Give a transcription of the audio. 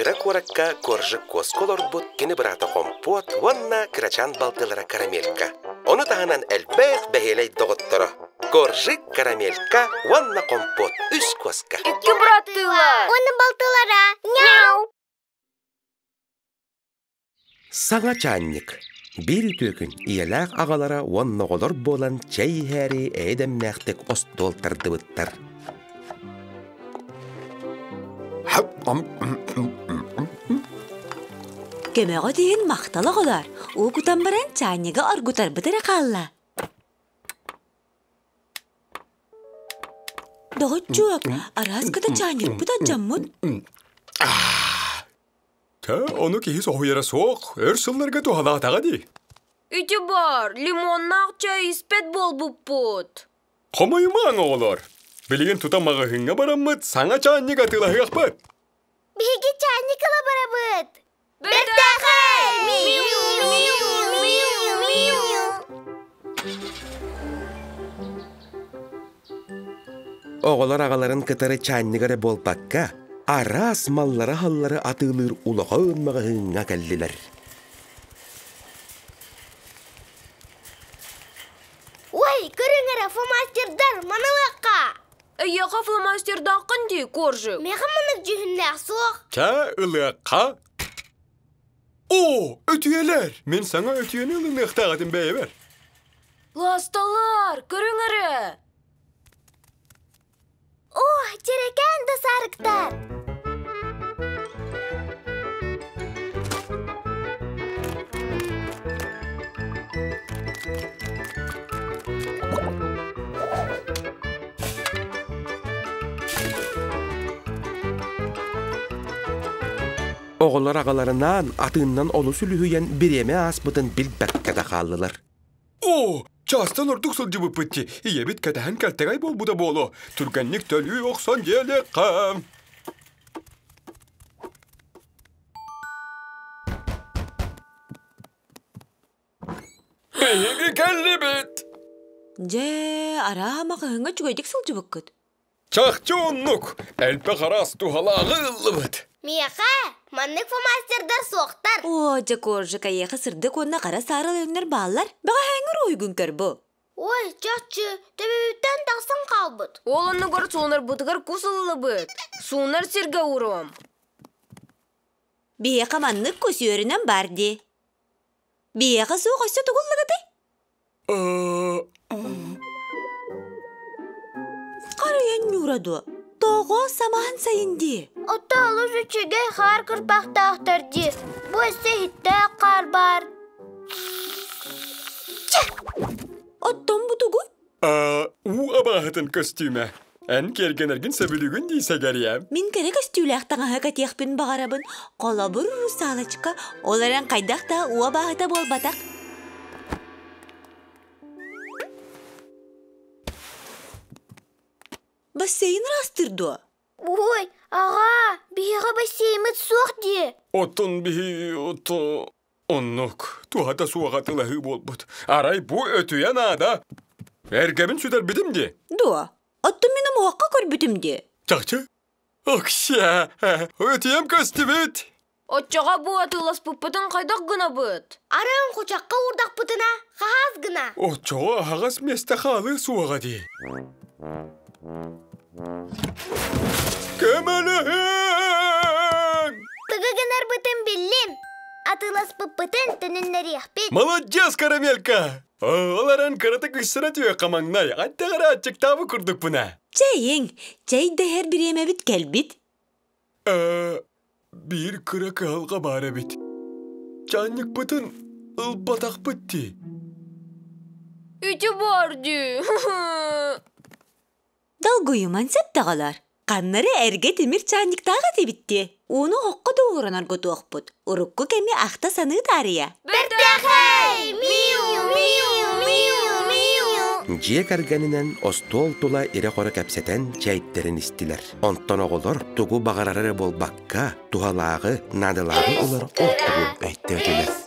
кыра куоракка Коржик куоска олорбут кини быраата Хомпуот уонна кырачаан балтылара Карамелька. Ону таһынан элбэх бэһиэлэй доҕотторо Коржик, Карамелька уонна Хомпуот үс куоска. Икки быраттыылар. Уонна балтылара. Няу! Саҥа чаанньык. Биир үтүө күн ийэлээх аҕалара уонна оҕолор буолан чэй иһээри эйэ-дэмнээхтик остуол тардыбыттар. Көмөҕө иһин махтал оҕолоор, уу кутан баран чаанньыгы оргутарбыт эрэ хаалла. Доҕоччуок, араас кыта чаанньыкпыт алдьаммыт. Тэ, ону киһи соһуйара суох, өр сылларга туһалаатаҕа дии. Ити бар, лимоннаах чай испэт буолбуппут. Хомойумаҥ, оҕолор. Билигин тута маҕаһыыҥҥа бараммыт саҥа чаанньык атыылаһыахпыт. Биһиги чаанньык ыла барабыт. Бэртээхэй! Оҕолор аҕаларын кытары чаанньык эрэ буолбакка, араас маллары-аһаллары атыылыыр улахан маҕаһыыҥҥа кэллилэр. Ой, көрүҥ эрэ, фломастердар, манылыахха! Эйиэхэ фломастердааххын дии, Коржик. Миэхэ маннык дьүһүннээх суох. Чэ, ылыахха. О, өтүйэлэр! Мин саҥа өтүйэни ылыныахтаах этим бэйэбэр. Ласталар, көрүҥ эрэ! О, дьэрэкээн да саарыктар! Оҕолор аҕаларынаан атыыннан олус үлүһүйэн бириэмэ ааспытын билбэккэ да хааллылар. Оо, чаастан ордук сылдьыбыппыт дии. Ийэбит кэтэһэн кэлтэгэй буолбута буолуо. Түргэнник төлүү охсон дьиэлиэххэ. Биһиги кэллибит. Дьэ, арааһа маҕаһыыҥҥа үчүгэйдик сылдьыбыккыт. Чахчы оннук. Элбэх араас туһалааҕы ыллыбыт. Миэхэ маннык фломастердар суохтар. Оо, дьэ, Коржик, эйиэхэ сырдык уонна хара саарыл өҥнөр бааллар. Бэҕэһээҥҥи уруһуйгун көр бу. Ой, чахчы, төбөбүттэн тахсан хаалбыт. Ол оннугар суунарбытыгар кус ыллыбыт. Суунар сиргэ уруом. Биһиэхэ маннык кус үөрүнэн баар дии. Биһиэхэ суох өссө тугу ыллыгытай? Харыйан ньуура дуо? Тоҕо самаан сайын дии? Отто олус үчүгэй хаар кырбахтаахтар дии. Бу өссө иһиттээх хаар баар. Оттон бу тугуй? Уу абааһытын көстүүмэ. Эн киэргэнэргин сөбүлүүгүн дии сэгэриэм. Мин кэрэ көстүүлээх таҥаһы кэтиэхпин баҕарабын. Холобур, русалочка, ол эрэн хайдах да уу абааһыта буолбатах. Бассейн ыраастыыр дуо? Ой, аҕаа, биһиэхэ бассейммыт суох дии. Оттон биһи ото Оннук, туһата суох атылаһыы буолбут. Арай бу өтүйэ наада. Эргэбин сүтэрбитим дии. Дуо? Оттон мин омуһахха көрбүтүм дии. Чахчы? Окся, өтүйэм көстүбүт. Оччоҕо бу атыыласпыппытын хайдах гынабыт? Арыын кучахха уурдахпытына хаһаас гына. Оччоҕо аһаҕас миэстэ хаалыа суоҕа дии. Көмөлөһүҥ! Тугу гынарбытын биллим. Атыыласпыппытын төнүннэриэхпит. Молодец, Карамелька! Ол эрэн кыратык үссэнэ түһүөххэ маҥнай. Аттыгара аччыктаабыт курдукпун ээ. Чэйиҥ, чэй дэһэр бириэмэбит кэлбит. Биир кыра кыһалҕа баар эбит. Чаанньыкпытын ылбатахпыт дии. Ити баар дии. Долгуйуман сөптөҕөлөр. Ханнары эргэ тимир чаанньыктаах этибит дии. Ууну оһоххо да ууран оргутуохпут. Урукку кэми ахта саныы таарыйа. Бэртээхэй! Миу, миу, миу, миу! Дьиэ кэргэнинэн остуол тула ирэ-хоро кэпсэтэн чэйдэрин истилэр. Онтон оҕолор тугу баҕарар эрэ буолбакка, туһалааҕы, наадалааҕы ылар ордугун өйдөөтүлэр.